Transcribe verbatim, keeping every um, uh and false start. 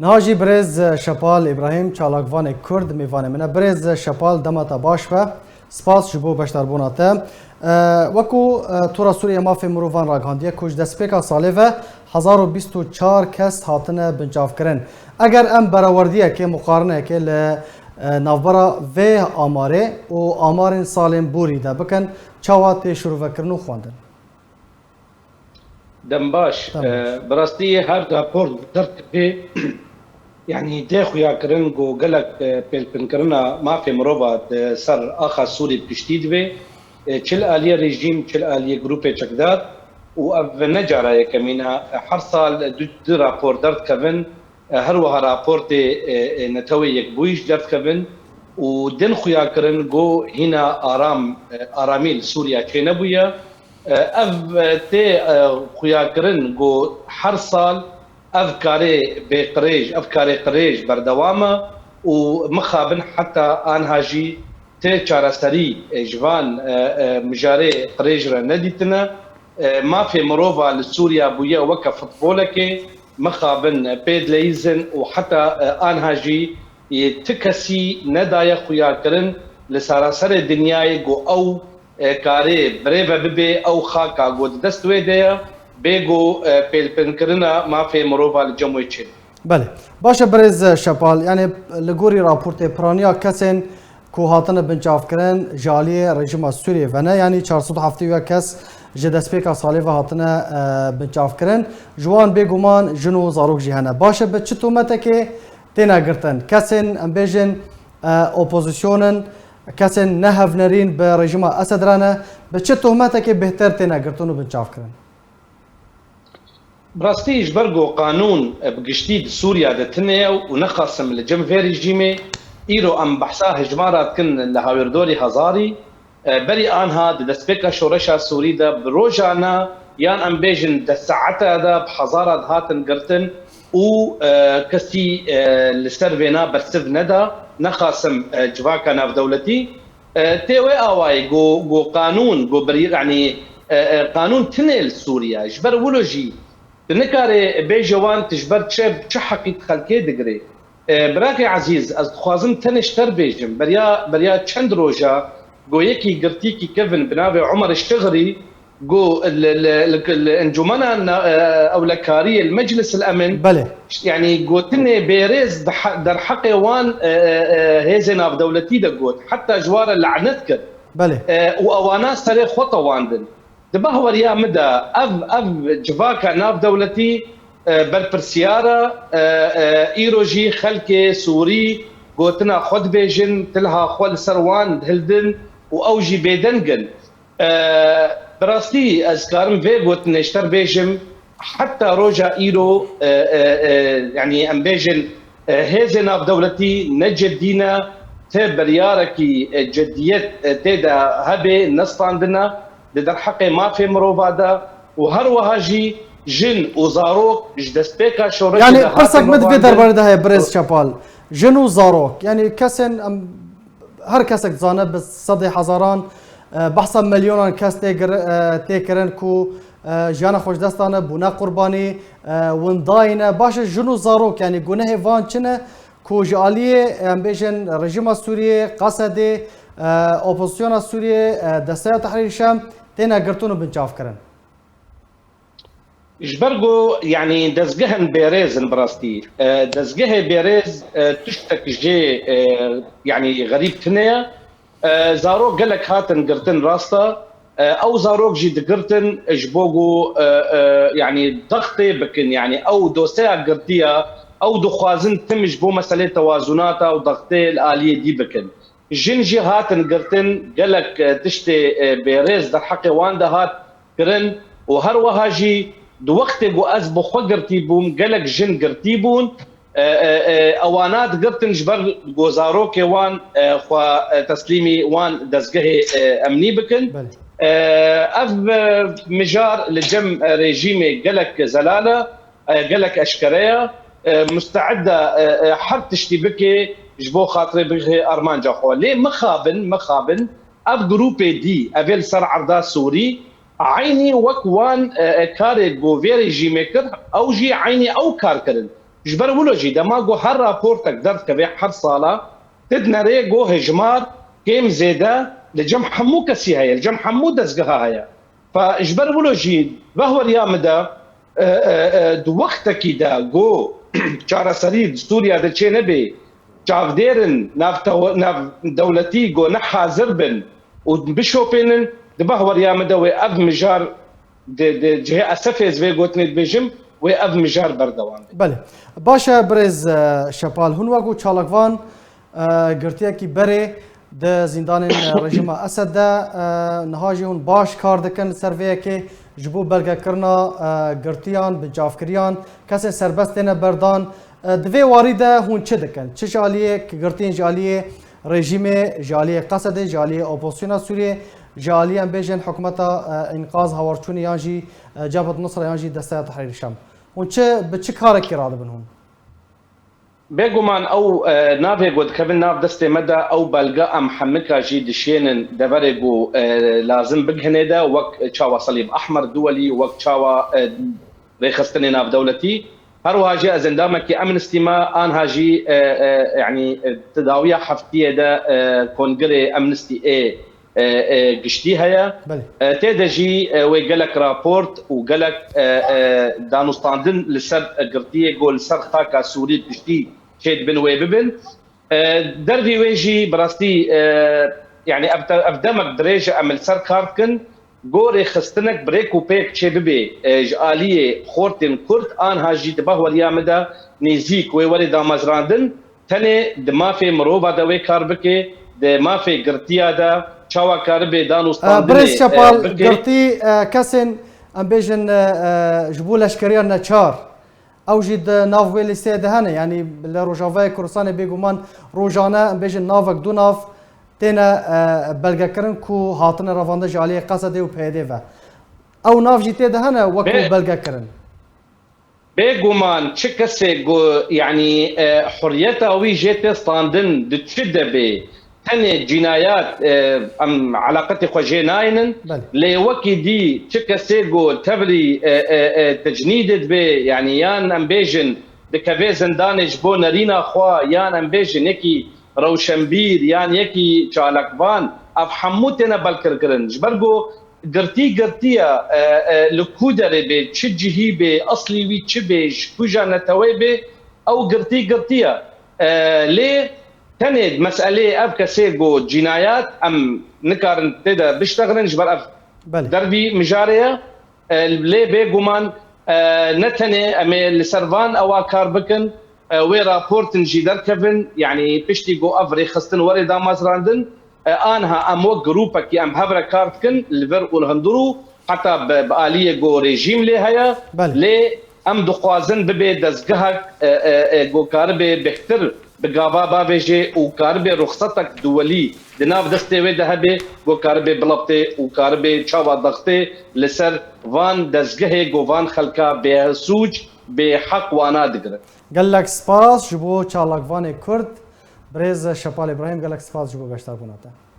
Niha jî birêz Şepal Îbrahîm, çalakvanê Kurd, mêvanê min e. Birêz Şepal, dema te baş be. Spas ji bo beşdarbûna te. E, wekû, e, Tora Sûriye Mafê Mirovan ragihandiye ku ji destpêka salê ve hezar û bîst û çar kes hatine binçavkirin. Eger em berawerdiyekê, muqarinekê li, e, navbera vê amarê û amarên salên borî de bikin, çawa tê şirovekirin û xwendin? Dem baş. Dem baş. E, bi rastî her rapor derdikeve, yanî tê xuyakirin ku gelek, e, pêlpinkirina mafê mirova di ser axa Sûrî bi giştî dibe, e, çi li aliyê rejîm, çi li aliyê grûpê çekdar û ev ne cara yekemîn e. Her sal du, du rapor derdikevin, e, her wiha raportê, e, e, Netewê Yekbûyî jî derdikevin û din xuyakirin ku hîna aram, e, aramî li Sûriya çênebûye. E, ev, e, tê, e, xuyakirin ku her sal ev karê bêqirêj, ev karê qirêj berdewam e û mixabin heta anha jî tê çareserî, e, ji van, e, e, mijarê qirêj re nedîtine. E, mafê mirova li Sûriya bûye weke futbolekê, mixabin, e, pê dileyîzin û heta, e, anha jî, e, ti kesî nedaye xuyakirin li saraserê dinyayê ku ew, e, karê birêve bibe, ew xaka ku di dest wê de ye, bê ku, e, pêlpinkirina mafê mirova li cem wê çêbe. Belê. Baş e birêz Şepal, yanî li gorî raportê piraniya kesên ku hatine binçavkirin ji aliyê rejîma Sûriyê ve ne, yanî çar sed û heftê û yek kes ji destpêka salê ve hatine, e, binçavkirin. Ji wan bêguman jin û zarok jî hene. Baş e bi çi tometekê têne girtin? Kesên, em bêjin, e, opozîsyon in, kesên ne hevnerîn bi rejîma Esed re ne, bi çi tometekê bêhtir têne girtin û binçavkirin? Bi rastî ji ber ku qanûn, e, bi giştî di Sûriya de tune ye û nexasim li cem vê rejîmê, îro em behsa hejmara dikin li hawirdorî hezarî, e, berî anha di destpêka şoreşa Sûrî de bi rojane yan em bêjin di saeta de bi hezara dihatin girtin û, e, kesî, e, li ser vêna bersiv neda, nexasim, e, civaka navdewletî. E, tê wê awayî ku, ku qanûn, ku birî-, yanî, e, e, qanûn tune li Sûriye. Ji ber wilo jî tu nikarê bêje wan tu ji ber çi, çi heqî di xelkê digirê. E, birakê ezîz, ez dixwazim tenê ji te re bêjim. Beriya, beriya çend roja ku yekî girtîkî kevin bi navê Omer Şixrî, ku li, li, li, li Encûmena Na-, e, Ewlekariyê, li Meclis el Emin, Belê. yanî gotinê bêrêz di he-, derheqê wan, e, e, e, hêzê navdewletî de got. Heta ji wan re lanet kir. Belê. E, û ewana serê xwe tewandin. Di bahweriya min de ev, ev civaka navdewletî, e, berpirsiyar e, e, e, îro jî xelkê Sûrî gotina xwe dibêjin, tilha xwe li ser wan dihildin û ew jî bêdeng in. E, bi rastî ez karim vê gotinê ji te re bêjim, heta roja îro, e, e, e, yanî em bêjin, e, hêzên navdewletî ne cidî ne, ti biryarekî, e, cidiyet, e, tê de hebe, nestandine di derheqê mafê mirova de û her wiha jî jin û zarok ji destpêka şoreşê Yanî de pirsek hatin min di vê revandin. derbarê de heye, birêz Çepal. Jin û zarok, yanî kesên em her kesek dizane bi sedê hezaran, e, behsa milyonan kes tê gir-, e, tê kirin ku, e, jiyana xwe ji dest dane, bûne qurbanî, e, windayî ne. Baş e, jin û zarok, yanî gunehê van çi ne ku ji aliyê, em bêjin, rejîma Sûriyê, Qesedê, e, opozisyona Sûriyê, e, Desteya Tehrîr Şem têne girtin û binçavkirin? Ji ber ku, yanî, dezgehên bêrêz in bi rastî. E, dezgehê bêrêz, e, tiştek jê, e, yanî, xerîb tune ye. E, zarok gelek hatin girtin, rast e. E, ew zarok jî digirtin ji bo ku, e, e, yanî, dextê bikin, yanî, ew doseya girtiya, ew dixwazin tim ji bo meselê tewazunata û dextê li aliyê dî bikin. Jin jî hatin girtin, gelek, e, tiştê, e, bêrêz derheqê wan de hat kirin û her wiha jî di wextê ku ez bi xwe girtî bûm, gelek jin girtî bûn. E, e, e, ewana digirtin ji ber ku zarokê wan, e, xwe, e, teslîmî wan dezgehê, e, emnî bikin. Belê. E, ev, e, mijar li cem, e, rejîmê gelek zelal e. E, gelek eşkere ye, e, musteid e, e, e, her tiştî bike ji bo xatirê bigihê armanca xwe. Lê mixabin, mixabin, ev grûpê dî, ev ê li ser erda Sûrî, eynî wek wan, e, e, karê ku vê rejîmê kir, ew jî eynî ew kar kirin. Ji ber wilo jî dema ku her raportek derdikeve her sala, tu dinerê ku hejmar kêm zêde li cem hemû kesî heye, li cem hemû dezgeha heye. Fe ji ber wilo jî behweriya min de, e, e, e, di wextekî de ku çareserî di Sûriye de çê nebê, çavdêrin navtew-, navdewletî ku ne hazir bin û bişopênin, di behweriya min de wê ev mijar di, di cihê Esefê ez vê gotinê dibêjim, wê ev mijar berdewam be. Belê. Baş e, birêz, e, Şepal. Hûn wekû çalakvan, e, girtiyekî berê di zîndanên, e, rejîma Esed de, e, niha jî hûn baş kar dikin li ser vê yekê ji bo belgekirina, e, girtiyan, bincavkiriyan, kesên serbest têne berdan. E, di vê warî de hûn çi dikin? Çi ji aliyê girtiyên ji aliyê rejîmê, ji aliyê Qesedê, ji aliyê opozisyona Sûriyê, ji aliyê em bêjin hikûmeta, e, înqaz, hawarçûnê yan jî, e, Cebhet Nusra yan jî Desteya Tehrîrî Şam. Hûn çi, bi çi karekî radibin hûn? Bêguman ew, e, navê ku dikevin nav destê me de, ew belge em hemika jî dişênin deverê ku, e, lazim bigihînê de, wek çawa Salîb Ehmer Duwelî, wek çawa, e, rêxistinê navdewletî. Her wiha jî ez endamekî Amnesty me, anha jî, e, e, yanî, e, di dawiya heftiyê de, e, kongirê Amnesty ê, e, e, giştî heye. Belê. E, tê de jî, e, wê gelek raport û gelek, e, e, danûstandin li ser girtiyê ku li ser xaka Sûrî giştî çêdibin wê bibin. E, dervî wê jî bi rastî, e, yanî ev te-, ev demek dirêj e em li ser kar dikin. Gorê xistinek bi rêk û pêk çê bibe, e, ji aliyê xortên Kurd, anha jî di behweriya min de nêzîk wê were damezrandin, tenê di mafê mirova de wê kar bike, di mafê girtiya de çawa karibe danûstandinê, Birêz Çepal, e, bike. Girtî, e, kesên, em bêjin, e, e, ji bo leşkeriya neçar, ew jî di nav wê lîsteyê de hene. Yanî li Rojavayê Kurdistanê bêguman rojane, em bêjin navek du nav têne, e, belgekirin ku hatine revandin ji aliyê Qesedê û P Y D ve. Ew nav jî tê de hene wekû Bê- belgekirin. Bêguman çi kesê ku, yanî, e, huriyeta wî jê tê standin, di çi de bê, tenê cînayat, e, em eleqetê xwe jê nayînin. Belê. Lê wekî dî çi kesê ku tevrî, e, e, e, tecnîdê dibe, yanî yan em bêjin dikeve zindanê ji bo nerîna xwe, yan em bêjin yekî rewşenbîr, yan yekî çalakvan, ev hemû têne belkirkirin. Ji ber ku girtî girtiye, e, e, li ku derê bê, çi cihî bê, eslî wî çi bê, ji kuja netewê bê, ew girtî girtiye. E, lê tenê meselê ev kesê ku cînayat em nikarin tê de biştexilin, ji ber ev Belê. dervî mijarê ye. E, lê bêguman, e, ne tenê em ê li ser van ewa kar bikin, e, wê raportin jî derkevin, yanî piştî ku ev rêxistin were damezrandin, e, anha em wek grûpekî em bi hev re kar dikin, li vir û li hundir û heta bi, bi aliyê ku rejîm lê heye, Belê. lê em dixwazin bibe dezgehek, e, e, e, ku karibe bêhtir bi gava bavêje û karibe ruxsetek duwelî di nav destê wê de hebe, ku karibe bilaptê û karibe çawa dextê li ser van dezgehê ku van xelka bêsûc, bêheq wana digirin. Gelek spas ji bo çalakvanê Kurd, birêz Şepal Îbrahîm, gelek spas ji bo beşdarbûna te.